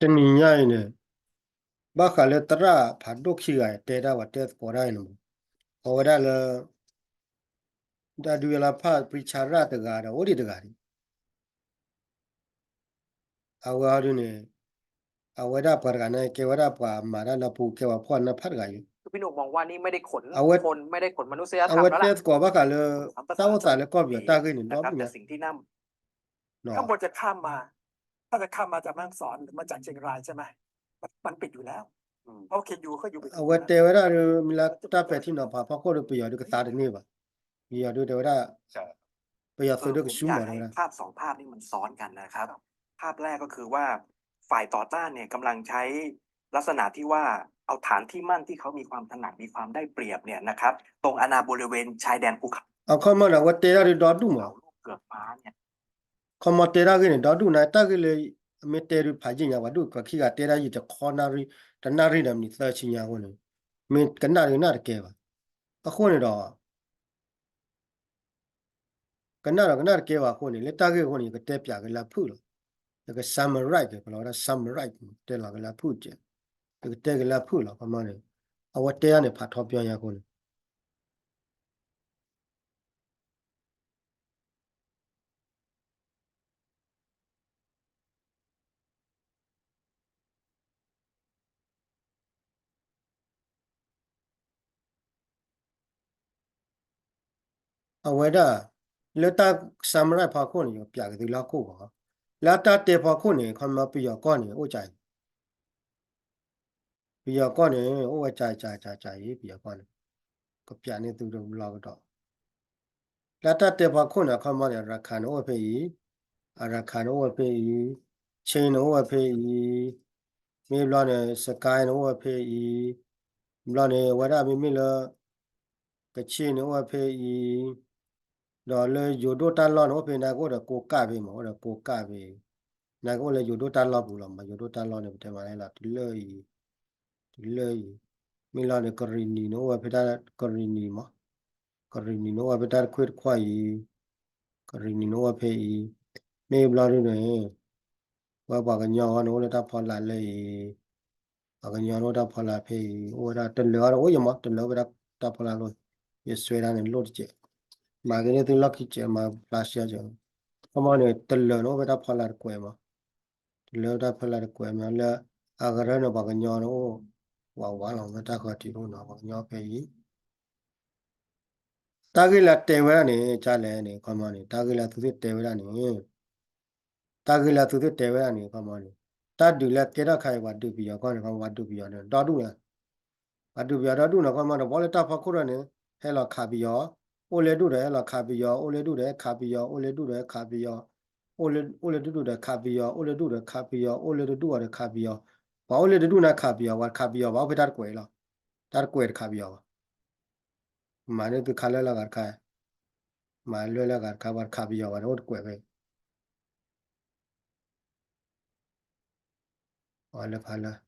တနံၤညါအံၤန့ၣ် ဘၣ်ဃးလၢသရၣ်ဖးဒိၣ်ခံဂၤတဲတၢ် ပှၤတဲသကိးတၢ်အံၤန့ၣ်မး, အဝဲဒၣ်လၢ ဒၣ်ဒုးယလၢဖၣ်ပံဆါရၣ်တဂၤဒီး အိၣ်ဒံးတဂၤန့ၣ် အဝဲအီၤဒုးန့ၣ် အဝဲဒၣ်ပှၤတဂၤန့ၣ် ကဲဝဲဒၣ်ပှၤမၤတၢ်လၢပူၤ ကဲပှၤဖှီၣ်နၢ်ဖးတဂၤအံၤ, အဝဲတဲသကိးဘၣ်ဃးလၢ တၢ်အိၣ်သးလၢကီၢ်ပယီၤတၢ်ဂ့ၢ်န့ၣ် ဒီဒူၣ်ညါ အဝဲတဲဝဲဒၣ်ဒုး မ့ၢ်လၢတၢ်ပဲာ်ထံနီၤဖးဖီခိၣ်ဒီး ပယီၤဒုးကသါတန့ၢ်ဘၣ်. ပယီၤဒုးတဲဝဲဒၣ် ပယီၤသုးဒုးကဆူမီၤတဲဝဲဒၣ် ภาพสองภาพนี้มันซ้อนกันนะครับ ภาพแรกก็คือว่าฝ่ายต่อต้านเนี่ยกำลังใช้ลักษณะที่ว่าเอาฐานที่มั่นที่เขามีความถนัดมีความได้เปรียบเนี่ยนะครับ ตรงอาณาบริเวณชายแดนภูเขา အခီမီန့ၣ် အဝဲတဲဒၣ်ဒုးဒီဒူၣ်မး เกือกม้าเนี่ย ခီမီတဲတၢ်ဂ့ၢ်န့ၣ် ဒီဒူၣ်နၤ တၢ်ဂ့ၢ်လၢ မ့ၢ်တဲဒုးဖးယံာ်ညါ ပှၤဒူၣ်ပှၤခံဂၤတဲတၢ်ယံာ်တခီနၣ်ရံၣ် တနၣ်ရံၣ်ဒီးမံးနံးသၢဆံညါအဃိန့ၣ် မ့ၢ်ကနၣ်ဒုးကနၣ်တကဲဘၣ်. အဃိန့ၣ်ဒီး ကနၣ်ဒီးကနၣ်တကဲဘၣ်အဃိန့ၣ် လၢတၢ်ဂ့ၢ်အဃိန့ၣ် ယကတဲပၠးက့ၤလၢအဖုၣ်လီၤ. ယက summarize က့ၤ ပလီၤဝဲဒၣ် summarize တဲလီၤက့ၤလၢအဖုၣ်ကဲ ယကတဲက့ၤလၢအဖုၣ်လီၤ. ခီမီန့ၣ် အဝဲတဲတၢ်န့ၣ် ဖးထီပၠီညါအဃိန့ၣ် အဝဲဒၣ် လၢတၢ် summarize ဖီခိၣ်န့ၣ် ယကပၠးက့ၤသုလၢဟီၣ်ခိၣ်ကီး လၢအတၢ်တဲဖီခိၣ်န့ၣ် ခီမီပယီၤကီၢ်န့ၣ် အိၣ်ကၠးအံၤ ပယီၤကီၢ်န့ၣ် အိၣ်ဝဲကၠးကၠးကၠးကၠးအံၤ ပယီၤကီၢ်န့ၣ် ကပၠးန့ၢ်သုတဘျီကဒီး လၢတၢ်တဲဖီခိၣ်န့ၣ် အခီမီန့ၣ် ရခၢၣ်န့ၣ်အိၣ်ဝဲဖဲအံၤ, အရခၢၣ်န့ၣ်အိၣ်ဝဲဖဲအံၤ, ခ့ၣ်န့ၣ်အိၣ်ဝဲဖဲအံၤ, မ့ၢ်ဘျီန့ၣ် စကဲန့ၣ်အိၣ်ဝဲဖဲအံၤ, ဘျီန့ၣ် အဝဲဒၣ်မ့မ့ၢ်လၢ ကခ့ၣ်န့ၣ်အိၣ်ဝဲဖဲအံၤ, ဒီးလၢယိၤဒိၣ်တၢ်လီၢ်န့ၣ် အိၣ်ဖဲန့ၣ်ကအိၣ်ဒီးကိးကၣ်ဖဲမး အိၣ်ဒီးကိးကၣ်ဖဲ, န့ၣ်ကအိၣ်လၢယိၤဒိၣ်တၢ်လီၢ်ပူၤလီၤမး ယိၤဒိၣ်တၢ်လီၢ်န့ၣ် ပတဲမးလၢတလၢအံၤ, တလၢအံၤ, မ့ၢ်လီၤန့ၣ် ကရံၣ်နံၤန့ၣ်အိၣ်ဝဲဖဲတၢ်ကရံၣ်နံၤမး, ကရံၣ်နံၤန့ၣ်အိၣ်ဝဲဖဲတၢ်တခွ့ၣ်တခွါအံၤ, ကရံၣ်နံၤန့ၣ်အိၣ်ဝဲဖဲအံၤ, မ့ၢ်ဘျီဒုန့ၣ် ဝဲပှၤကညီအီၤန့ၣ်အိၣ်လၢတၢ်ဖီလာ်လၢအံၤ, ပှၤကညီန့ၣ်အိၣ်တၢ်ဖီလာ်ဖဲအံၤ အိၣ်ဝဲဒၣ်တလၢာ်အီၤဒီးအိၣ်ယမး တလၢာ်အိၣ်ဖဲတၢ်ဖီလာ်လိၤ, ယစွဲဒၣ်န့ၣ်လိၣ်တကဲး, မၤက့ၤန့ၢ်သုလီၢ်ခံကဲး မၤဖျါရှဲကဲး, ခီမီန့ၣ် တလၢာ်န့ၣ်အိၣ်ဖဲတၢ်ဖီလာ်တကွဲးမး, တလၢာ်တၢ်ဖီလာ်တကွဲးမးလၢ အကရၢန့ၣ် ပှၤကညီန့ၣ်အိၣ် ဝးဝးလီၤ လၢတၢ်ဃၢၤထံးတအိၣ်နီၤ ပှၤကညီဖဲအံၤ တၢ်ဂ့ၢ်လၢတဲဝဲဒၣ်န့ၣ် ကလဲၣ်န့ၣ် ခီမီန့ၣ် တၢ်ဂ့ၢ်လၢသုသ့ၣ်တဲဝဲဒၣ်န့ၣ် တၢ်ဂ့ၢ်လၢသုသ့ၣ်တဲဝဲဒၣ်န့ၣ် ခီမီန့ၣ် တၢ်ဒုးလၢကဲထီၣ်ခါအံၤ ပှၤဒုးပယီၤကီၢ်န့ၣ် ခီမီ ပှၤဒုးပယီၤဒီး ဒီဒူၣ်လၢ ပှၤဒုးပယီၤဒီဒူၣ်န့ၣ် ခီမီန့ၣ် ဘၣ်လၢတၢ်ဖီခိၣ်ထီၣ်န့ၣ် ဟဲလီၤခးပယီၤ, အိၣ်လၢဒူၣ်ဒီးဟဲလီၤခးပယီၤ, အိၣ်လၢဒူၣ်ဒီးဟဲခးပယီၤ, အိၣ်လၢဒူၣ်ဒီးဟဲခးပယီၤ, အိၣ်လၢဒူၣ်ဒီးခးပယီၤ, အိၣ်လၢဒူၣ်ဒီးခးပယီၤ, အိၣ်လၢဒူၣ်ဒီးခးပယီၤ, ပှၤအိၣ်လၢတဒူၣ်န့ၣ်ခးပယီၤ, ပှၤတခးပယီၤဘၣ် အိၣ်ဖဲတၢ်တကွဲးလီၤ, တၢ်တကွဲးတခးပယီၤဘၣ် မၤန့ၢ်သုခါလၢလၢဂၤတခါ, မၤလၢလၢဂၤတခါ ပှၤတခးပယီၤဘၣ်န့ၣ် အိၣ်တကွဲးဖဲ လၢဖးလၢ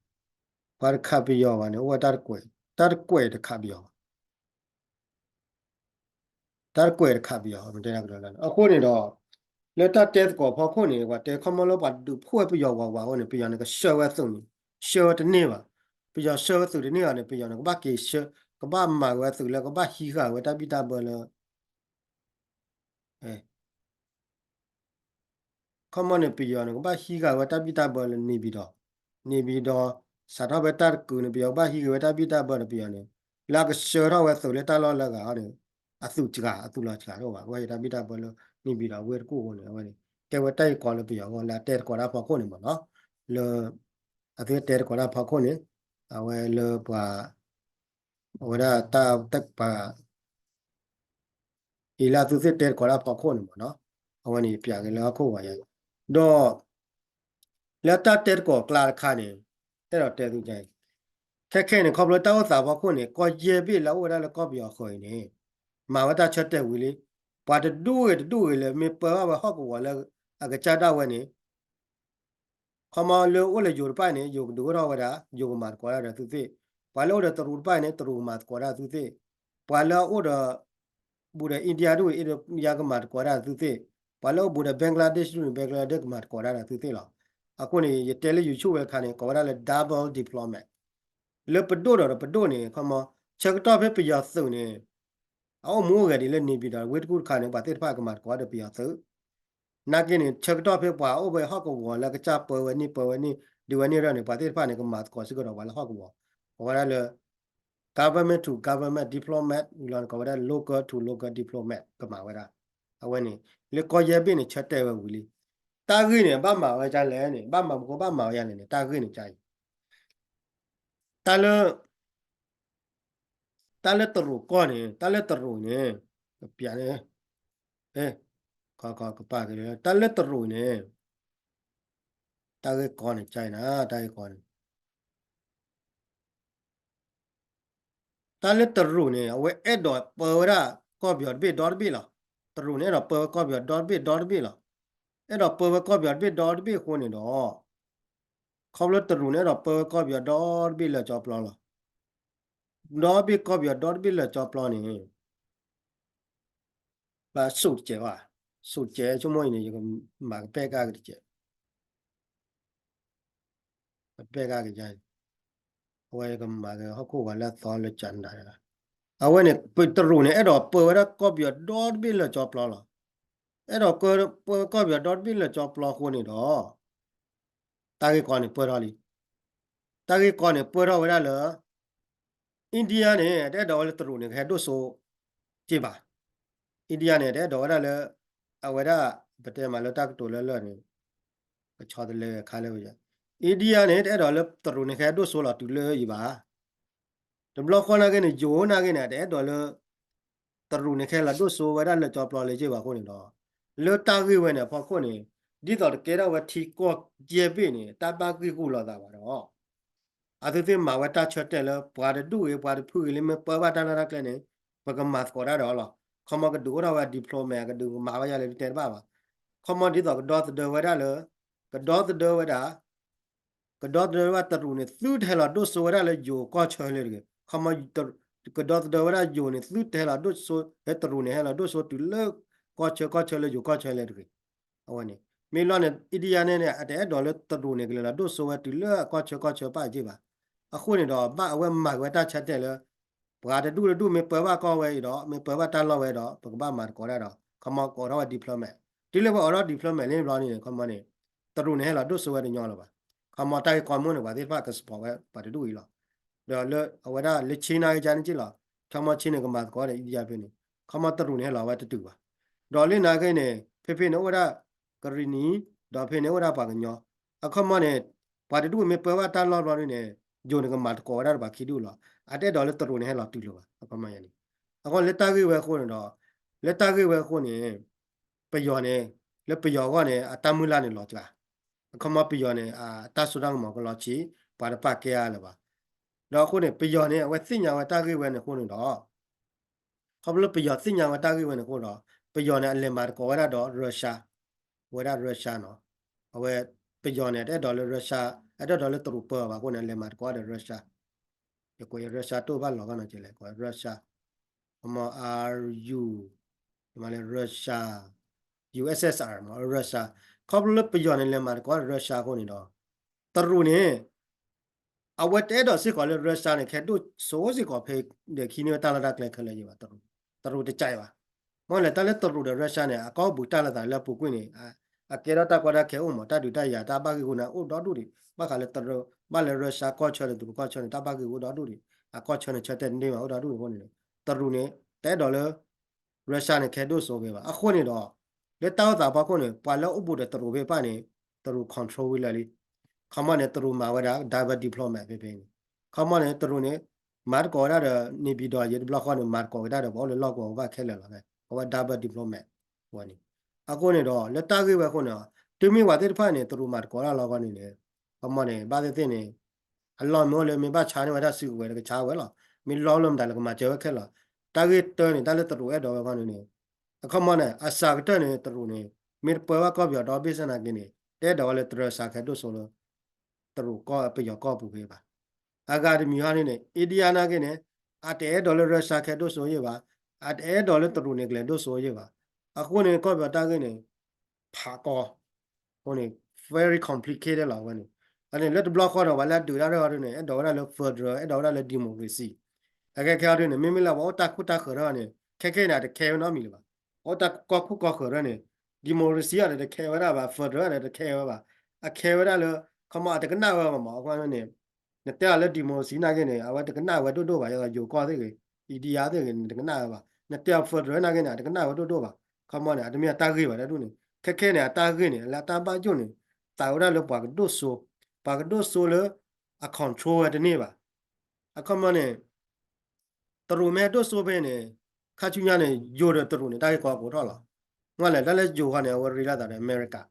ပှၤတခးပယီၤဘၣ်န့ၣ် အိၣ်ဝဲတၢ်တကွဲး, တၢ်တကွဲးတခးပယီၤဘၣ်, တၢ်တကွဲးတခးပယီၤ မတဲဒၣ်ကဒီးလၢ အဃိန့ၣ်ဒီး လၢတၢ်တဲသကိးဖီခိၣ်န့ၣ် ပှၤတဲခီမီလၢပှၤဒုးဖှိၣ်ဝဲပယီၤဝးဝးအဃိန့ၣ် ပယီၤန့ၣ် ကဆှၢဝဲသုးန့ၣ်, ဆှၢဝဲတန့ၢ်ဘၣ်, ပယီၤဆှၢဝဲသုးတန့ၢ်ဘၣ်န့ၣ် ပယီၤန့ၣ် ကဘၣ်က့ၤဆှၢ, ကဘၣ်မၤဝဲသုးလၢ ကဘၣ်ဟံးဃာ်ဝဲတၢ်ဘံၣ်တၢ်ဘၢလၢ ခီမီန့ၣ် ပယီၤန့ၣ် ကဘၣ်ဟံးဃာ်ဝဲတၢ်ဘံၣ်တၢ်ဘၢလၢန့ၣ်ဘံၤဒီး, န့ၣ်ဘံၤဒီး စးထီၣ်ဖဲတၢ်တကုာ်န့ၣ် ပယီၤကဘၣ်ဟံးဃာ်ဝဲတၢ်ဘံၣ်တၢ်ဘၢဒီးပယီၤန့ၣ်, လၢအကဆှၢထီၣ်ဝဲသုးလၢတၢ်လီၢ်လၢဂၤန့ၣ်, အသုးစှၤ အသုးလီၤစှၤတအိၣ်ဘၣ်, အဝဲဟံးတၢ်ဘံၣ်တၢ်ဘၢလၢန့ၣ်ဘံၤဒီးဝ့ၢ်တကူၣ်အဃိန့ၣ် အဝဲန့ၣ် ကဲဝဲတၢ်ဂ့ၢ်ကီလၢပယီၤအဂီၢ် လၢအတဲသကိးတၢ်ဖီခိၣ်န့ၣ်မးနီၤ, လၢ အသုတဲသကိးတၢ်ဖီခိၣ်န့ၣ်, အဝဲလၢပှၤ အဝဲဒၣ်တၢ်တပၤ အံၤလၢသုသ့ၣ်တဲသကိးတၢ်ဖီခိၣ်န့ၣ်မးနီၤ, အဝဲန့ၣ်ယပျးက့ၤလၢဟီၣ်ခိၣ်ဝဲယါ, ဒီး လၢတၢ်တဲသကိးကျါတခါန့ၣ်, အဲၣ်ဒိးတဲသုကါအံၤ, ခဲခဲန့ၣ် ခီဖျိတၢ်အိၣ်သးဖီခိၣ်န့ၣ် ကီၢ်ယဲၢ်ဘ့ၣ်လၢအအိၣ်ဝဲဒၣ်လၢကီၢ်ပယီၤဃၢၤအံၤန့ၣ်, မၤဝဲတၢ်ဆၢတဲာ်ဝံၤလံ, ပှၤတဒူၣ်ဂ့ၤတဒူၣ်ဂ့ၤလၢမ့ၢ်ပၢဘၣ်ဝဲဟီၣ်ကဝီၤလၢအကစၢ်ဒၣ်ဝဲန့ၣ် ခီမီလၢအိၣ်လၢယိၤတဖၣ်န့ၣ် ယိၤကဒုးအိၣ်ထီၣ်ဝဲဒၣ် ယိၤကမၤသကိးတၢ်ဒီးသုသ့ၣ်, ပှၤလၢအိၣ်ဒီးတရူးတဖၣ်န့ၣ် တရူးကမၤသကိးတၢ်သုသ့ၣ်, ပှၤလၢအအိၣ်ဒီး ဘူးဒီး India ဒူၣ် India ကမၤသကိးတၢ်သုသ့ၣ်, ပှၤလၢအိၣ်ဘူးဒီး Bangladesh ဒူၣ်န့ၣ် Bangladesh ကမၤသကိးတၢ်ဒီးသုသ့ၣ်လီၤ. အဃိန့ၣ် ယတဲလၢ YouTube ဝဲတခါန့ၣ် ကိးဝဲဒၣ်လၢ double diplomat လၢပဒိၣ်ဒီးပဒိၣ်န့ၣ် ခီမီ ဆၢကတီၢ်ဖဲပယီၤသုးန့ၣ် အအိၣ်မူအိၣ်ဂဲၤဒ်လၢ နေပြည်တော် ဝ့ၢ်တကူၣ်တခါန့ၣ် ပှၤသ့ၣ်တဖၣ်ကမၤသကိးဒီးပယီၤသုး နာ်က့န့ၣ် ဆၢကတီၢ်ဖဲပှၤအိၣ်ဖဲဟီၣ်ကဝီၤလၢကစၢ်ပၢဝဲန့ၣ် ပၢဝဲန့ၣ် ဒုးဝဲန့ၣ်ရၢၢ်န့ၣ် ပှၤသ့ၣ်တဖၣ်န့ၣ် ကမၤသကိးစ့ၢ်ကီးဒီးပှၤလၢဟီၣ်ကဝီၤ ကိးဝဲဒၣ်လၢ government to government diplomat ဝံၤလီၤန့ၣ် ကိးဝဲဒၣ် local to local diplomat ကမၤဝဲဒၣ် အဝဲန့ၣ် လၢကီၢ်ယဲၢ်ဘ့ၣ်န့ၣ် ဆၢတဲာ်ဝဲဝံၤလံ တၢ်ဂ့ၢ်န့ၣ် ဘၣ်မၤဝဲဒ်လဲၣ်န့ၣ် ဘၣ်မၤမူခိၣ်ဘၣ်မၤဝဲဒ်လဲၣ်န့ၣ် တၢ်ဂ့ၢ်န့ၣ်ကါအံၤ တၢ်လၢ တၢ်လၢတရူးကီၢ်န့ၣ် တၢ်လၢတရူးန့ၣ် ကပျးန့ၣ် ကပာ်က့ၤလၢ တၢ်လၢတရူးန့ၣ် တၢ်ဂ့ၢ်ကီန့ၣ် ကါအံၤနၤ တၢ်ဂ့ၢ်ကီန့ၣ် တၢ်လၢတရူးန့ၣ် အဝဲအဲၣ်ဒိးပၢဝဲဒၣ်ကီၢ်ပယီၤတဘ့ၣ်ဒီတဘ့ၣ်လီၤ. တရူးန့ၣ် အဲၣ်ဒိးပၢဝဲကီၢ်ပယီၤဒီတဘ့ၣ်ဒီတဘ့ၣ်လီၤ. အဲၣ်ဒိးပၢဝဲကီၢ်ပယီၤတဘ့ၣ်ဒီတဘ့ၣ်အဃိန့ၣ်ဒီး ခီဖျိတရူးန့ၣ် အဲၣ်ဒိးပၢဝဲကီၢ်ပယီၤဒီတဘ့ၣ်လၢာ်ကၠီပျီလီၤ. ဒီဘ့ၣ်ကီၢ်ပယီၤဒီတဘ့ၣ်လၢာ်ကၠီပျီန့ၣ် ဘၣ်ဆူၣ်တစဲးဘၣ်, ဆူၣ်တစဲး ဆိကမိၣ်အံၤန့ၣ် ယကမၤကပဲၣ်ကၣ်က့ၤတစဲး ကပဲၣ်ကၣ်က့ၤယါအံၤ, အဝဲကမၤက့ၤဟီၣ်ခိၣ်ဂီၤလၢအသီလၢကၠးနဒၤ, အဝဲန့ၣ် တရူးန့ၣ် အဲၣ်ဒိးပၢဝဲဒၣ်ကီၢ်ပယီၤဒီတဘ့ၣ်လၢာ်ကၠီပျီလီၤ. အဲၣ်ဒိးပၢဝဲကီၢ်ပယီၤဒီတဘ့ၣ်လၢာ်ကၠီပျီအဃိန့ၣ်ဒီး တၢ်ဂ့ၢ်ကီန့ၣ်ပၢၢ်ထီၣ်လံ. တၢ်ဂ့ၢ်ကီန့ၣ်ပၢၢ်ထီၣ်ဝဲဒၣ်လၢ India န့ၣ် တအဲၣ်ဒိးဝဲလၢတရူးန့ၣ် ကဟဲဒိၣ်စိက့ၢ်ဘၣ်. India န့ၣ် တအဲၣ်ဒိးဝဲဒၣ်လၢ အဝဲဒၣ် ပတဲမးလၢတၢ်ကတိၤလၢလၢာ်န့ၣ် ကဆီတလဲခါလၢဝဲ India န့ၣ် တအဲၣ်ဒိးလၢတရူးန့ၣ် ကဟဲဒိၣ်စိလီၤတုၤလၢအံၤဘၣ်. တဘျီဃီနာ်က့န့ၣ် ယိၤနာ်က့န့ၣ် တအဲၣ်ဒိးလၢ တရူးန့ၣ် ကဟဲလီၤဒိၣ်စိဝဲဒၣ်လၢာ်ကၠီပျီလၢက့ၢ်ဘၣ်အဃိန့ၣ်ဒီး လၢတၢ်ဂ့ၢ်ဝဲန့ၣ်အဖီခိၣ်န့ၣ် ဒ်သိးတကဲထီၣ်ဝဲထံကီၢ်ယဲၢ်ဘ့ၣ်န့ၣ် တၢ်ဘၣ်ဂံၢ်ဂူာ်လိာ်သးဘၣ်ဒီး အဝဲသ့ၣ်မၤဝဲတၢ်ဆၢတဲာ်လၢ ပှၤတဒူၣ်ဂ့ၤ ပှၤတဖုဂ့ၤလၢမ့ၢ်ပၢဘၣ်တၢ်လီၢ်တၢ်ကျဲန့ၣ် ပကမၤသကိးတၢ်ဒီးအီၤလီၤ. ခီမီကဒုးအိၣ်ထီၣ်ဝဲ diplomat ကဒုးကမၤဝဲယါလဲၣ် တဲတဘၣ်ဘၣ်. ခီမီဒ်သိးကဒီသဒၢဝဲဒၣ်လၢ ကဒီသဒၢဝဲဒၣ် ကဒီသဒၢဝဲဒၣ်တရူးန့ၣ် သုတဟဲလီၤဒိၣ်စိဝဲဒၣ်လၢယိၤကီၢ်ဆၢလၢတဂ့ၤ. ခီမီ ကဒီသဒၢဝဲဒၣ်ယိၤန့ၣ် သုတဟဲလီၤဒိၣ်စိ လၢတရူးန့ၣ် ဟဲလီၤဒိၣ်စိတုၤလၢ ကီၢ်ဆၢကီၢ်ဆၢလၢယိၤကီၢ်ဆၢလၢတဂ့ၤ. အဝဲန့ၣ် မ့ၢ်လီၤန့ၣ် India န့ၣ်န့ၣ် အတအဲၣ်ဒိးလၢတရူးန့ၣ် ကလဲၤလီၤဒိၣ်စိဝဲတုၤလၢအကီၢ်ဆၢကီၢ်ဆၢပၢ်အက့ၢ်ဘၣ်. အဃိန့ၣ်ဒီး ဘၣ်အဝဲမၤက့ၤဝဲတၢ်ဆၢတဲာ်လၢ ပှၤတဒူၣ်တဒူၣ်မ့ၢ်ပၢဘၣ်ကီၢ်ဝဲအံၤဒီး မ့ၢ်ပၢဘၣ်တၢ်လီၢ်ဝဲဒီး ပကဘၣ်မၤသကိးတၢ်ဒီး ခီမီကအိးထီၣ်ဝဲ diplomat. တုၤလၢပအိးထီၣ် diplomat လံဘျီန့ၣ် ခီမီန့ၣ် တရူးန့ၣ်ဟဲလီၤဒိၣ်စိဝဲတညီလၢၤဘၣ်. ခီမီတၢ်ဂ့ၢ်ကီမ့ၢ်န့ၣ် ပှၤသ့ၣ်တဖၣ်က support ဝဲပှၤတဒူၣ်အံၤလီၤ. ဒီးလၢအဝဲဒၣ်လၢ China ကန့ၣ်က့ၢ်လီၤ. ခီမီ China န့ၣ် ကမၤသကိးဒီး India ဖဲန့ၣ် ခီမီတရူးန့ၣ်ဟဲလီၤဝဲတတုၤဘၣ်. ဒီးလၢနာ်က့န့ၣ် ဖဲဖဲန့ၣ်အိၣ်ဝဲဒၣ် ကရံၣ်နံၤ ဒီးဖဲန့ၣ်အိၣ်ဝဲဒၣ်ပှၤကညီ အခီမီန့ၣ် ပှၤတဒူၣ်မ့ၢ်ပၢဘၣ်တၢ်လီၢ်ဘျီန့ၣ် ယိၤန့ၣ်ကမၤသကိးဝဲဒၣ်ဒီးပှၤခံဒူၣ်လီၤ. အတအဲၣ်ဒိးလၢတရူးန့ၣ်ဟဲလီၤတုၤလၢၤဘၣ်. အခီမီန့ၣ် အဃိလၢတၢ်ဂ့ၢ်ဝဲအဃိန့ၣ်ဒီး လၢတၢ်ဂ့ၢ်ဝဲအဃိန့ၣ် ပယီၤန့ၣ် လၢပယီၤအဂီၢ်န့ၣ် အတၢ်မုၢ်လၢ်န့ၣ်လီၤစှၤ. အခီမီပယီၤန့ၣ် အတၢ်စိတၢ်ကမီၤကလီၤဆံး ပှၤတပာ်ကဲအါလၢၤဘၣ်. ဒီးအဃိန့ၣ် ပယီၤန့ၣ် အဝဲသ့ၣ်ညါဝဲတၢ်ဂ့ၢ်ဝဲန့ၣ်အဃိန့ၣ်ဒီး ခီဖျိပယီၤသ့ၣ်ညါဝဲတၢ်ဂ့ၢ်ဝဲန့ၣ်အဃိဒီး ပယီၤန့ၣ် အလဲၤမၤသကိးဝဲဒၣ်ဒီး Russia, ဝဲဒၣ် Russia နီၤ. အဝဲ ပယီၤန့ၣ် တအဲၣ်ဒိးလၢ Russia, အတအဲၣ်ဒိးလၢတရူးပၢဘၣ်အဃိန့ၣ် အလဲၤမၤသကိးဒီး Russia. ယကွဲး Russia တအိၣ်ဘၣ်လီၤဂီၢ်နီၤကလဲၣ် ကွဲး Russia. ခီမီ R U, မ့ၢ်လၢ Russia, U S S R မ့ၢ် Russia. ခီဖျိလၢပယီၤန့ၣ် လဲၤမၤသကိးဒီး Russia အဃိန့ၣ်ဒီး တရူးန့ၣ် အဝဲတအဲၣ်ဒိးစ့ၢ်ကီးလၢ Russia န့ၣ် ကဟဲဒိၣ်စိစ့ၢ်ကီးဖဲ ဒီးခံန့ၢ်ဝဲတၢ်လီၢ်တၢ်ကျဲခဲလၢာ်ယံၤဘၣ်, တရူး, တရူးတကးဘၣ်. မ့ၢ်လဲၣ် တၢ်လၢတရူးဒီး Russia န့ၣ် အကီၢ်ပူၤတၢ်လီၤသးလၢအပူၤကွံာ်န့ၣ် အကဲထီၣ်တၢ်ကီတၢ်ခဲအိၣ်မး တၢ်ဒုးတၢ်ယၤ တၢ်ဘၣ်ဂံၢ်ဂူာ်န့ၣ် အိၣ်ဒီဒူၣ်ဒံး ဘၣ်ဃးလၢတရူး ဘၣ်လၢ Russia ကီၢ်ဆၢဒီးတရူးကီၢ်ဆၢန့ၣ် တၢ်ဘၣ်ဂံၢ်ဂူာ်အိၣ်ဒီဒူၣ်ဒံး အကီၢ်ဆၢန့ၣ် ဆၢတဲာ်တန့ၢ်ဘၣ်အိၣ်ဒီဒူၣ်ဒံးအဃိန့ၣ် တရူးန့ၣ် တအဲၣ်ဒိးလၢ Russia န့ၣ် ကဟဲဒိၣ်စိဖဲဘၣ်. အဃိန့ၣ်ဒီး လၢတၢ်အိၣ်သးဖီခိၣ်န့ၣ် ပှၤလၢအိၣ်ဘူးဒီးတရူးဖဲအပၢ်န့ၣ် တရူး control ဝံၤလၢာ်လံ. ခီမီန့ၣ် တရူးမၤဝဲဒၣ် double diplomat ဖဲဖဲန့ၣ်. ခီမီန့ၣ် တရူးန့ၣ် မၤသကိးဝဲဒၣ်ဒီး နေပြည်တော် ယံၤတဘျီဃီန့ၣ် မၤသကိးဝဲဒၣ်ဒီး ပှၤအိၣ်လၢလီၢ်ကဝီၤကဘၣ်ခဲလၢာ်လီၤ. အဝဲ double diplomat ဝဲန့ၣ်. အဃိန့ၣ်ဒီး လၢတၢ်ဂ့ၢ်ဝဲအဃိန့ၣ် တုၤမ့ၢ်ပှၤသ့ၣ်တဖၣ်န့ၣ် တရူးမၤသကိးတၢ်လီၤအဂီၢ်န့ၣ်န့ၣ် ခီမီန့ၣ် ဘၣ်သ့ၣ်သ့ၣ်န့ၣ် အလီၢ်မ့ၢ်အိၣ်လၢမ့ၢ်ဘၣ်ဆါန့ၢ်ဝဲဒၣ်စုကဝဲၤဒီးကဆါဝဲလီၤ. မ့ၢ်လီၢ်လၢမတၤလၢကမၤစၢၤဝဲခဲလၢာ်လီၤ. တၢ်ဂ့ၢ်တၢန့ၣ် တၢ်လၢတရူးအဲၣ်ဒိးဝဲအဂီၢ်န့ၣ်န့ၣ် အခီမီန့ၣ် အစှၤကတၢၢ်န့ၣ် တရူးန့ၣ် မ့ၢ်တပၢဘၣ်ကီၢ်ပယီၤဒီဘ့ၣ်ဆၣ်နာ်က့န့ၣ် တအဲၣ်ဒိးဝဲလၢ Russia ကဟဲဒိၣ်စိလၢ တရူးကီၢ် ပယီၤကီၢ်ပူၤဖဲဘၣ်. အဂၤတမံၤဟီန့ၣ်န့ၣ် India နာ်က့န့ၣ် အတအဲၣ်ဒိးလၢ Russia ကဟဲဒိၣ်စိယံၤဘၣ်, အတအဲၣ်ဒိးလၢတရူးန့ၣ်ကလဲၤဒိၣ်စိယံၤဘၣ်. အဃိန့ၣ် ကီၢ်ပယီၤတၢ်ဂ့ၢ်န့ၣ် ဖးကီ အဃိန့ၣ် very complicated လီၤ အဝဲန့ၣ်. အန့ၣ်လၢတဘျီဃီဒီး ပှၤလၢအဒုးတၢ်ရဲၣ်အီၤဒ်န့ၣ် အဲၣ်ဒိးဝဲဒၣ်လၢ federal အဲၣ်ဒိးဝဲဒၣ်လၢ democracy. အခဲခဲအံၤဒ်န့ၣ် မ့မ့ၢ်လၢပှၤအိၣ်တၢ်ခိၣ်တၢ်ဃၢၤထီၣ်န့ၣ် ခဲခဲအံၤန့ၣ် တခဲဝဲနီတမံၤလၢၤဘၣ်. အိၣ်တၢ်ကီၢ်ခိၣ်ကီၢ်ဃၢၤထီၣ်န့ၣ် democracy အံၤန့ၣ် တခဲဝဲဒၣ်ဘၣ်, federal န့ၣ် တခဲဝဲဘၣ်. အခဲဝဲဒၣ်လၢ ခီမီ အတကနၣ်ဝဲဘၣ်မး အဃိန့ၣ် နတဲအီၤလၢ democracy နာ်က့န့ၣ် အဝဲတကနၣ်ဝဲဒိၣ်ဒိၣ်ဘၣ်, ယိၤကီၢ်သ့ၣ်ဂ့ၤ India သ့ၣ်ဂ့ၤန့ၣ် တကနၣ်ဝဲဘၣ်. နတဲအီၤ federal နာ်က့န့ၣ် အတကနၣ်ဝဲဒိၣ်ဒိၣ်ဘၣ်. ခီမီန့ၣ် အတမ့ၢ်အတၢ်ဂ့ၢ်ဘၣ်ဒ်န့ၣ်. ခဲခဲန့ၣ် အတၢ်ဂ့ၢ်န့ၣ် လၢအတၢ်ဘၣ်ယိၣ်န့ၣ် သးဝဲဒၣ်လၢပှၤကဒိၣ်စိ, ပှၤကဒိၣ်စိလၢ အ control ဝဲတန့ၢ်ဘၣ်. အခီမီန့ၣ် တရူးမ့ၢ်ဟဲဒိၣ်စိဖဲန့ၣ် ခါဆူညါန့ၣ် ယိၤဒီးတရူးန့ၣ် တၢ်ဂ့ၢ်ကီကအိၣ်ထီၣ်လီၤ. မ့ၢ်လဲၣ် တၢ်လၢယိၤဃီန့ၣ် အဝဲရ့လိာ်သးဒီးအမဲရကၤ,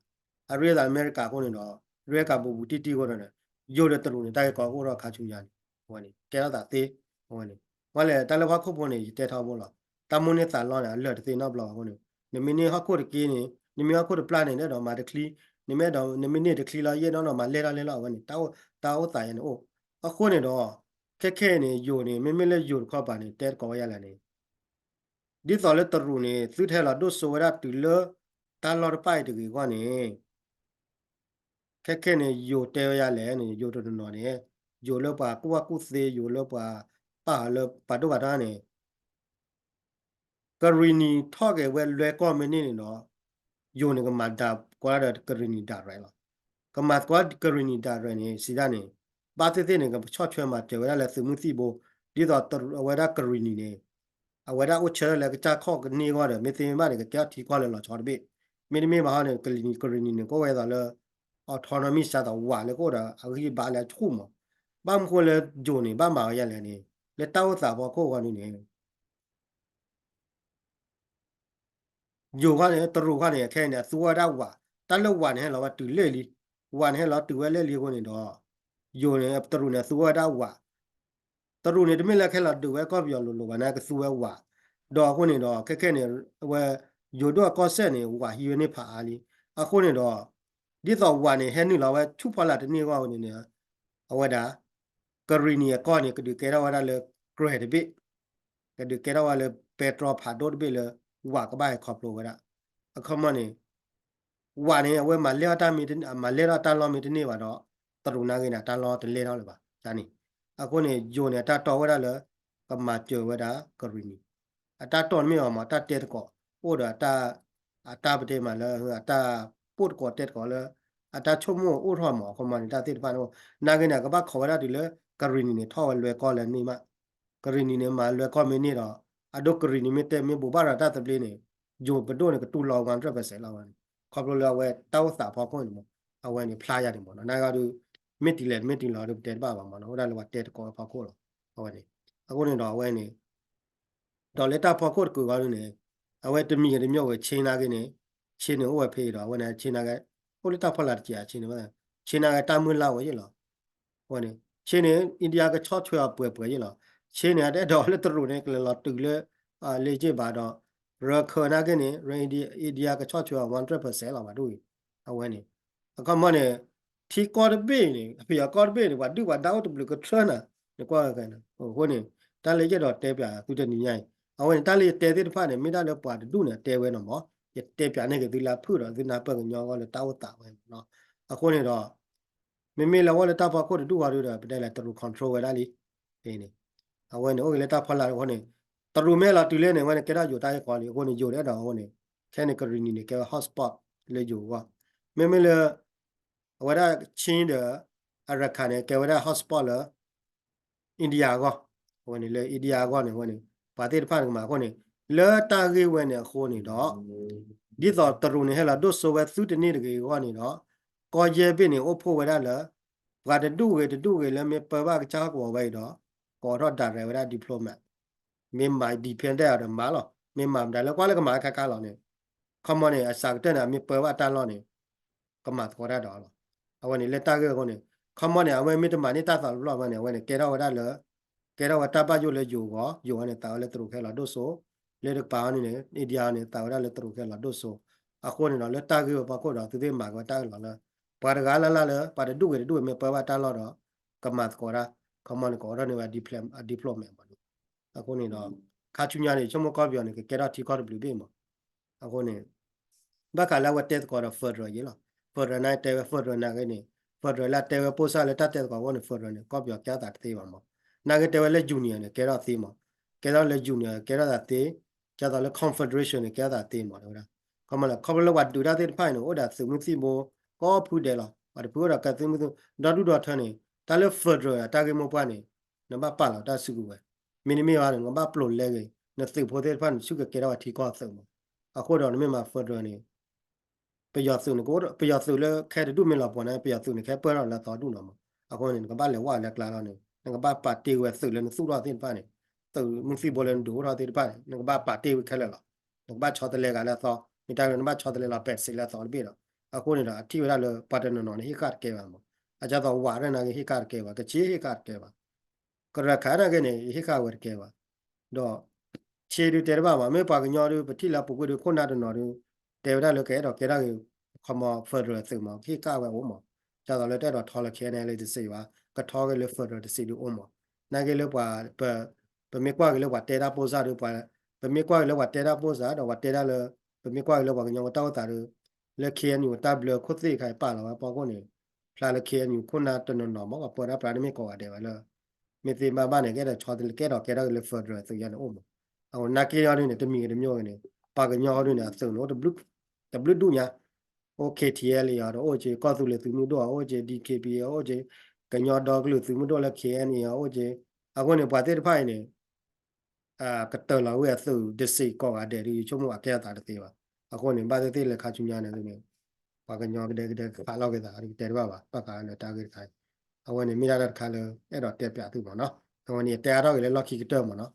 အရ့လိာ်သးအမဲရကၤအဃိန့ၣ်ဒီး ရ့ကၤဘူးဘူးတံၢ်တံၢ်အဃိန့ၣ် ယိၤဒီးတရူးန့ၣ် တၢ်ဂ့ၢ်ကီကအိၣ်ထီၣ်ခါဆူညါန့ၣ် အဝဲန့ၣ် ကဲထီၣ်သးသ့ အဝဲန့ၣ်. မ့ၢ်လဲၣ် တၢ်လၢဟီၣ်ခိၣ်ဖိန့ၣ် ယတဲထီဘိလီၤ. တၢ်မိၣ်န့ၢ်သးလီန့ၣ် အလၢာ်တသ့နီတဘျီဘၣ်အဃိန့ၣ် နမ့ၢ်န့ၢ်ဟီၣ်ခိၣ်တက့ၢ်န့ၣ် နမ့ၢ်ဟီၣ်ခိၣ်တပျၢ်န့ၣ် နအဲၣ်ဒိးမၤတချံ, နမ့ၢ်အဲၣ်ဒိး နမ့ၢ်န့ၢ်တချံလီၤ ယအဲၣ်ဒိးနီၢ်မၤလဲၢ်ထီၣ်လဲၢ်လီၤ အဝဲန့ၣ် တၢ်အိၣ်သးယဲန့ၣ်အိၣ်. အဃိန့ၣ်ဒီး ခဲခဲအံၤန့ၣ် ယိၤန့ၣ် မ့မ့ၢ်လၢယိၤတခီပၤန့ၣ် တဲသကိးဝဲယၤလဲၣ်န့ၣ် ဒ်သိးလၢတရူးန့ၣ် သုတဟဲလီၤဒိၣ်စိဝဲဒၣ်တုၤလၢ တၢ်လီၢ်တဖၣ်အံၤတဂ့ၤအဂီၢ်န့ၣ် ခဲခဲန့ၣ် ယိၤတဲဝဲယၤလဲၣ်န့ၣ် ယိၤတနီၤနီၤန့ၣ် ယိၤလၢပှၤကူၣ်ဘၣ်ကူၣ်သ့ ယိၤလၢပှၤပာ်အီၤလၢပှၤဒိၣ်ပှၤထီန့ၣ် ကရံၣ်နံၤထီၣ်က့ၤဝဲလွဲၢ်ကီၢ်မ့ၢ်န့ၢ်န့ၣ်ဒီး ယိၤန့ၣ်ကမၤသကိးတၢ်ဒီးကရံၣ်နံၤဒၣ်ရဲၣ်လီၤ. ကမၤသကိးကရံၣ်နံၤဒၣ်ရဲၣ်န့ၣ် စံးဒၣ်န့ၣ် ဘၣ်သ့ၣ်သ့ၣ်န့ၣ် ကဆီၣ်ထွဲမၤစၢၤဝဲဒၣ်လၢသုးမုၢ်သံၣ်ဘိ, ဒ်သိးအဝဲဒၣ်ကရံၣ်နံၤန့ၣ် အဝဲဒၣ်အိၣ်ဆၢထၢၣ်လၢကစၢ်ခီၣ်ကန့ၢ်အဂီၢ်ဒီး မ့ၢ်သ့မ့ၢ်ဘၣ်န့ၣ် ကကဲထီၣ်ထံကီၢ်လၢလီၤဆီတဘ့ၣ်. မ့တမ့ၢ်ဘၣ်ဟီန့ၣ် ကရံၣ်နံၤ ကရံၣ်နံၤန့ၣ် ကအိၣ်ဝဲဒၣ်လၢ autonomy စးသိးဝးလၢကအိၣ်ဒီးအဂံၢ်အဘါလၢအဆူၣ်မး. ဘၣ်မနုၤဃိလၢယိၤန့ၣ် ဘၣ်မၤဝဲယၤလဲၣ်န့ၣ် လၢတၢ်အိၣ်သးဖီခိၣ်အဂီၢ်န့ၣ်န့ၣ် ယိၤခီန့ၣ် တရူးခီန့ၣ် ခဲအံၤန့ၣ် အသူဝဲဒၣ်ဝး, တၢ်လၢဝးန့ၣ်ဟဲလီၤဝဲတုၤလဲၣ်လံ, ဝးန့ၣ်ဟဲလီၤတုၤဝဲလဲၣ်လံအဃိန့ၣ်ဒီး ယိၤန့ၣ် တရူးန့ၣ် အသူဝဲဒၣ်ဝး, တရူးန့ၣ် တမ့ၢ်လၢခဲလီၤဒုးဝဲကီၢ်ပယီၤလိၤလိၤဘၣ်န့ၣ် ကသူဝဲဝး, ဒီးအဃိန့ၣ်ဒီး ခဲခဲန့ၣ် အဝဲ ယိၤဒိၣ်အကီၢ်စဲၣ်န့ၣ် ဝးဟံးဝဲန့ၢ်ဖးအါလံ, အဃိန့ၣ်ဒီး ဒ်သိးဝးန့ၣ် ဟဲနုာ်လီၤဝဲဆူဖီလာ်တန့ၢ်အဂီၢ်န့ၣ် အဝဲဒၣ် ကရံၣ်နံၤအကီၢ်န့ၣ် ကဒုးကဲထီၣ်ဝဲဒၣ်လၢ ကြဲတဘ့ၣ်, ကဒုးကဲထီၣ်ဝဲလၢပဲတြီဖးဒိၣ်တဘ့ၣ်လၢ ဝးကဘၣ်ဟဲခီဖျိဝဲဒၣ်. အခီမီန့ၣ် ဝးန့ၣ် အဝဲမၤလဲၢ်ထီၣ်တၢ်မ့ၢ်တ, မၤလဲၢ်ထီၣ်တၢ်လီၢ်မ့ၢ်တန့ၢ်ဘၣ်ဒီး တရူးနာ်က့န့ၣ် အတၢ်လီၢ်တလဲၢ်ထီၣ်လၢၤဘၣ်န့ၣ်. အဃိန့ၣ် ယိၤန့ၣ် အတၢ်တီဝဲဒၣ်လၢ ကမၤစၢၤဝဲဒၣ်ကရံၣ်နံၤ, အတၢ်တီန့ၣ်မ့ၢ်အီၤမး တၢ်တဲသကိး အိၣ်ဒီး အတၢ်ပတဲမးလၢ အတၢ်ပိာ်သကိးတဲသကိးလၢ အတၢ်ဆိကမိၣ်အိၣ်ထီၣ်မး အခီမီန့ၣ် တၢ်သ့ၣ်တဖၣ်န့ၣ် နာ်က့န့ၣ် ကဘၣ်ခိးဝဲဒၣ်တုၤလၢ ကရံၣ်နံၤန့ၣ် ထီၣ်ဝဲလွဲၢ်ကီၢ်လၢန့ၢ်မး, ကရံၣ်နံၤန့ၣ် မၤလွဲၢ်ကီၢ်မ့ၢ်န့ၢ်ဒီး အဒိကရံၣ်နံၤမ့ၢ်တဲမ့ၢ်ဘိးဘၣ်ဒီးတၢ်သဘျ့န့ၣ် ယိၤပဒိၣ်န့ၣ် ကတူၢ်လီၤ one hundred percent လီၤဝဲန့ၣ်. ခီဖျိလၢအဝဲတၢ်အိၣ်သးဖီခိၣ်န့ၣ်မး အဝဲန့ၣ် ဖျါယၤန့ၣ်မးနီၤ နာ်က့ဒီး မ့ၢ်တံၤလဲၣ်တမ့ၢ်တံၤလီၤဒီး ပတဲတဘၣ်ဘၣ်မးနီၤ အိၣ်ဒၣ်လၢပှၤတဲသကိးဖီခိၣ်လီၤ. အဝဲန့ၣ် အဃိန့ၣ်ဒီးအဝဲန့ၣ် ဒီးလၢတၢ်ဖီခိၣ်တကုာ်အဂီၢ်န့ၣ် အဝဲတမံၤဂ့ၤတမံၤဂ့ၤ ဆ့နာ်က့န့ၣ် ဆ့န့ၣ်အိၣ်ဝဲဖဲအံၤဒီး အဝဲန့ၣ် ဆ့နာ်က့ အိၣ်လၢတၢ်ဖီလာ်တစဲး ဆ့န့ၣ် ဆ့နာ်က့တၢ်မုၢ်လၢ်ဝဲယ့ၣ်လီၤ. အဝဲန့ၣ် ဆ့န့ၣ် India ကဆီၣ်ထွဲအီၤပှဲၤပှဲၤယ့ၣ်လီၤ. ဆ့န့ၣ် အတအဲၣ်ဒိးလၢတရူးန့ၣ် ကလဲၤလီၤတုၤလၢ လၢက့ၢ်ဘၣ်ဒီး ရခၢၣ်နာ်က့န့ၣ် India ကဆီၣ်ထွဲအီၤ one hundred percent လီၤဘၣ်ဒ်အံၤ. အဝဲန့ၣ် အခီမီန့ၣ် ထံကီၢ်တဘ့ၣ်န့ၣ် အဖံးအကီၢ်တဘ့ၣ်န့ၣ် ပှၤဒုၣ်ပှၤဒါအိၣ်တဘျုးကထြၢနၤ နကွၢ်ဝဲန့ၣ် အဃိန့ၣ် တၢ်လၢယအဲၣ်ဒိးတဲပၠးသုတနံၤညါအံၤ အဝဲန့ၣ် တၢ်လၢယတဲသ့ၣ်တဖၣ်န့ၣ် မ့ၢ်ဒၣ်လၢပှၤတဒူၣ်န့ၣ် အတဲဝဲန့ၣ်မး ယတဲပၠးန့ၢ်က့ၤသုလၢအဖုၣ်ဒီး သုနၢ်ပၢၢ်ကညီအဂီၢ်လၢတၢ်အိၣ်သးဝဲန့ၣ်လီၤ. အဃိန့ၣ်ဒီး မ့မ့ၢ်လၢအအိၣ်လၢတၢ်ဖီခိၣ်တဒူၣ်ဃီဒုဒီး ပတဲလဲၣ် တရူး control ဝဲဒၣ်လံ. အဝဲန့ၣ် အိၣ်က့ၤလၢတၢ်ဖီလာ်အဃိန့ၣ် တရူးမ့ၢ်လီၤတုၤလဲၣ်န့ၣ် အဝဲန့ၣ် ကဲထီၣ်ယိၤတၢ်ဂ့ၢ်ကီလံ. အဃိန့ၣ် ယိၤတအဲၣ်ဒိးအဃိန့ၣ် ခဲန့ၣ် ကရံၣ်နံၤန့ၣ် ကဲဝဲ hotspot လၢယိၤအဂီၢ်. မ့မ့ၢ်လၢ အဝဲဒၣ် Chin ဒီး Arakan န့ၣ် ကဲဝဲဒၣ် hotspot လၢ India အဂီၢ်. အဝဲန့ၣ်လၢ India အဂီၢ်န့ၣ် အဝဲန့ၣ် ပှၤသ့ၣ်တဖၣ်န့ၣ်ကမၤအဃိန့ၣ် လၢတၢ်ဂ့ၢ်ဝဲန့ၣ်အဃိန့ၣ်ဒီး ဒ်သိးတရူးန့ၣ် ဟဲလီၤဒိၣ်စိဝဲသုတန့ၢ်တဂ့ၤအဂီၢ်န့ၣ်ဒီး ကီၢ်ယဲၢ်ဘ့ၣ်န့ၣ် အိၣ်ဖှိၣ်ဝဲဒၣ်လၢ ပှၤတဒူၣ်ဂ့ၤတဒူၣ်ဂ့ၤလၢမ့ၢ်ပၢဘၣ်ကစၢ်ဟီၣ်ကဝီၤဝဲအံၤဒီး ကအိးထီၣ် direct ဝဲဒၣ် diplomat မ့ၢ်မၤ dependent အီၤဒီးမၤလီၤ. မ့ၢ်မၤမတၤလၢကွၢ်လၢကမၤခါခါလီၤန့ၣ် ခီမီန့ၣ် အစှၤကတၢၢ်န့ၣ် အမ့ၢ်ပၢဘၣ်တၢ်လီၢ်န့ၣ် ကမၤသကိးတၢ်ဒီးလီၤ. အဝဲန့ၣ်လၢတၢ်ဂ့ၢ်အဃိန့ၣ် ခီမီန့ၣ် အဝဲမ့ၢ်တမၤန့ၢ်တၢ်သးတဘျီဘၣ်န့ၣ် အဝဲန့ၣ် ကဲထီၣ်ဝဲဒၣ်လၢ ကဲထီၣ်ဝဲတၢ်ဘၣ်ယိၣ်လၢယိၤအဂီၢ် ယိၤအဂီၢ်န့ၣ် သးဝဲလၢတရူးကဟဲလီၤဒိၣ်စိ လၢတကပၤအီၤန့ၣ်န့ၣ် India န့ၣ် သးဝဲဒၣ်လၢတရူးကဟဲလီၤဒိၣ်စိ အဃိန့ၣ်ဒီး လၢတၢ်ဂ့ၢ်ဝဲဖီခိၣ်ဒီး သုသ့ၣ်မၤက့ၤဝဲတၢ်အၢၣ်လီၤလၢ ပှၤတဂၤလၢ်လၢ်လၢ ပှၤတဒူၣ်ဂ့ၤတဒူၣ်ဂ့ၤမ့ၢ်ပၢဘၣ်တၢ်လီၢ်ဒီး ကမၤသကိးတၢ် ခီမီန့ၣ် ကအိးထီၣ်န့ၢ်ဝဲ diplomat မး အဃိန့ၣ်ဒီး ခါဆူညါန့ၣ် ဆိကမိၣ်ကီၢ်ပယီၤန့ၣ် ကကဲထီၣ်ထံကီၢ်တဘျုးဘ့ၣ်မး အဃိန့ၣ် ဘၣ်ဃးလၢအဝဲတဲသကိးဒီး federal ယ့ၣ်လီၤ. federal နာ်က့တဲဝဲ federal နာ်က့န့ၣ် federal လၢတဲဝဲပိၢ်စၢ်လၢတၢ်တဲသကိးအဂီၢ်န့ၣ် federal န့ၣ် ကီၢ်ပယီၤကဲထီၣ်သးတသ့ဘၣ်မး. နာ်က့တဲဝဲလၢ union န့ၣ် ကဲထီၣ်သ့မး. ကဲထီၣ်လၢ union ကဲထီၣ်သးသ့, ကဲသိးလၢ confederation န့ၣ် ကဲထီၣ်သးသ့မး တဲဝဲဒၣ်. ခီမ့ၢ်လၢ ခီဖျိလၢပှၤဒုးတၢ်သ့ၣ်တဖၣ်အံၤန့ၣ် အိၣ်ဒီးသုးမုၢ်သံၣ်ဘိ ကိးဖုဒဲးလီၤ. ပှၤတဖုအိၣ်ဒီးကဲသုးမုၢ်သံၣ်ဘိ ဒီဒူၣ်ဒီထၢန့ၣ် တၢ်လၢ federal အတၢ်ဂ့ၢ်မိၢ်ပှၢ်န့ၣ် နဘၣ်ပာ်လီၤတၢ်စုကဝဲၤ, မ့တမ့ၢ်ဘၣ်န့ၣ် နကဘၣ်ပျိာ်လဲက့ၤ နသုးဖိသ့ၣ်တဖၣ်န့ၣ် ဆူၣ်ကကဲထီၣ်ဝဲထံကီၢ်သုးမး. အဃိဒီးနမ့ၢ်မၤ federal န့ၣ် ပယီၤသုးန့ၣ် ကအိၣ် ပယီၤသုးလၢခဲတဒူၣ်မ့ၢ်လီၤပှီၤန့ၣ် ပယီၤသုးန့ၣ် ခဲပၢၢ်ထီၣ်လၢအသီဒူၣ်နီၤမး. အဃိန့ၣ် နကဘၣ်လဲၤဝဲလၢကျါလီၤန့ၣ် နကဘၣ်ပာ်တ့ၢ်ဝဲသုးလၢနသူၣ်ထီၣ်သ့ၣ်တဖၣ်န့ၣ်, သုးမုၢ်သံၣ်ဘိလၢနဒုးအိၣ်ထီၣ်သ့ၣ်တဖၣ်န့ၣ် နကဘၣ်ပာ်တ့ၢ်ဝဲခဲလၢာ်လီၤ. နကဘၣ်ဆီတလဲက့ၤလၢအသီ, မ့ၢ်တၢ်လၢနဘၣ်ဆီတလဲလီၤ ဘဲးစ့း လၢအသီတဘ့ၣ်ဒီး. အဃိန့ၣ်ဒီး အထံၣ်ဝဲဒၣ်လၢပှၤတနီၤနီၤန့ၣ် ဟ့ၣ်ဃၣ်တကဲဘၣ်မး. အကၢ်သိးဝးရဲၣ်နာ်က့ဟ့ၣ်ဃၣ်တကဲဘၣ်, ကချ့ၣ်ဟ့ၣ်ဃၣ်တကဲဘၣ်, ကရၢခါနာ်က့န့ၣ် ယဟ့ၣ်ဃၣ်ဝဲတကဲဘၣ်. ဒီး ဆ့ဒုးတဲတဘၣ်ဘၣ်, မ့ၢ်ပှၤကညီဒုး ပထံၣ်လၢပူၤကွံာ်ဒုး ခိၣ်နၢ်တနီၤဒုး တဲဝဲဒၣ်လၢကအဲၣ်ဒိးကဲထီၣ်ဂ့ၤ ခီမီ federal သုးမး ကဟ့ၣ်ဃၣ်ဝဲအိၣ်မး. ဒ်သိးလၢတအဲၣ်ဒိးထီလၢ KNLA တစ့းဘၣ်, ကထီက့ၤလၢ federal တစ့းဒုးအိၣ်မး. နာ်က့လၢပှၤ ပမ့ၢ်ကွၢ်က့ၤလၢပှၤတဲတၢ်ပိၢ်စၢ်ဒုး ပမ့ၢ်ကွၢ်က့ၤလၢပှၤတဲတၢ်ပိၢ်စၢ်ဒီးပှၤတဲဒၣ်လၢ ပမ့ၢ်ကွၢ်က့ၤလၢပှၤကညီတၢ်အိၣ်သးဒုး လၢ KNU တၢ်ဘျၢခိၣ်သ့ၣ်ခါအံၤပာ်လီၤဝဲအဖီခိၣ်န့ၣ် ဖျါလၢ KNU ခိၣ်နၢ်တနီၤနီၤမး ပှၤပၢတၢ်ပြးတမ့ၢ်ကိးဂၤဒဲးဘၣ်လၢ မ့ၢ်သ့မ့ၢ်ဘၣ်န့ၣ် ကအဲၣ်ဒိးဆီတလဲ ကအဲၣ်ဒိးကဲထီၣ်က့ၤလၢ federal သုးယါန့ၣ်အိၣ်မး. အဃိနာ်က့အီၤဒုးန့ၣ် တမံၤဂ့ၤတမံၤဂ့ၤန့ၣ် ပှၤကညီအီၤဒုးန့ၣ် အသုးန့ၣ်အိၣ် တဘျုးဒူၣ်ညါ, အိၣ် KTLA အီၤဒီးအိၣ်က့ၤ ကီၢ်သူလ့ၤသုးမုၢ်ဒိၣ်အီၤအိၣ်က့ၤ DKBA အီၤအိၣ်က့ၤ ကညီဒီကလုာ်သုးမုၢ်ဒိၣ်လၢ KNA အီၤအိၣ်က့ၤ. အဃိန့ၣ် ပှၤသ့ၣ်တဖၣ်အံၤန့ၣ် ကတၢၢ်လီၤဝဲအသုးတစ့းကိးဂၤဒဲးဒုး ယဆိကမိၣ်အကဲအသးတသ့ဘၣ်. အဃိန့ၣ် ဘၣ်သ့ၣ်သ့ၣ်လဲၤခါဆူညါန့ၣ်န့ၣ် ပှၤကညီကဒဲကဒဲကဖးလီၤက့ၤသးဒုး ကတဲတဘၣ်ဘၣ် ဘၣ်ဃးလၢတၢ်ဂ့ၢ်တခါအံၤ. အဝဲန့ၣ်မ့ၢ်ဒၣ်တၢ်တခါလၢ အဲၣ်ဒိးတဲပျးသုမးနီၤ. အဝဲန့ၣ် ယတဲအါထီၣ်က့ၤလၢလီၢ်ခံကတၢၢ်မးနီၤ.